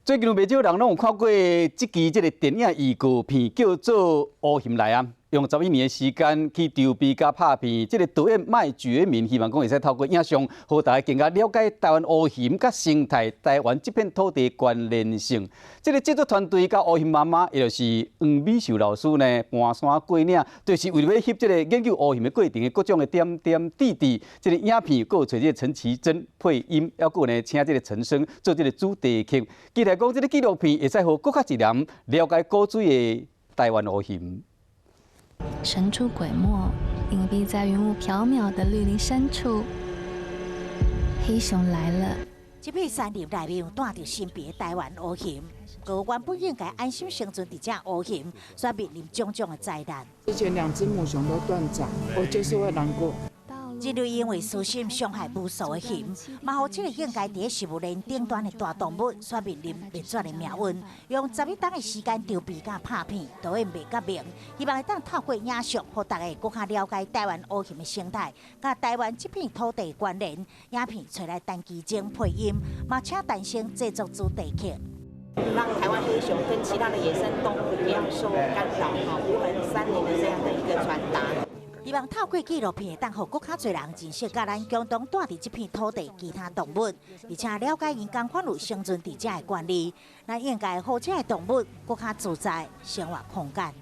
最近有袂少人攏有看過這支這个電影預告片，叫做《烏熊來啊》，用11年的時間去籌備佮拍片。這个導演麥覺明希望講會使透過影像，予大家更加了解台灣烏熊佮生態、台灣這片土地關聯性。這个製作團隊佮烏熊媽媽，也就是黃美秀老師呢，盤山過嶺，就是為了欲翕這个研究烏熊的過程的各種的點點滴滴。這个影片閣有揣這个陳綺貞配音，猶閣呢請這个陳升做這个主題曲。期待講這个紀錄片會使予閣較濟人了解古錐的台灣烏熊。神出鬼沒，隱蔽在雲霧飄渺的綠林深處。黑熊來了。這片山林內面有蹛佇神秘的台灣烏熊，閣原本應該安心生存佇遮烏熊，卻面臨種種的災難。之前兩隻母熊都斷掌，我就是會難過。人類因為私心傷害無數的熊，嘛予這个應該佇食物鏈頂端的大動物，煞面臨滅絕的命運。用11冬的時間籌備佮拍片，導演麥覺明希望會當透過影像，予大家閣較了解台灣烏熊的生態，佮台灣這片土地關聯。影片揣來陳綺貞配音，嘛請陳升製作主題曲。讓台灣黑熊跟其他的野生動物不要受干擾，哈，無痕山林的這樣的一個傳達。希望透過紀錄片，會當予閣較濟人認識佮咱共同蹛佇這片土地其他動物，而且了解𪜶仝款有生存佇遮的權利。咱應該予這个動物閣較自在生活空間。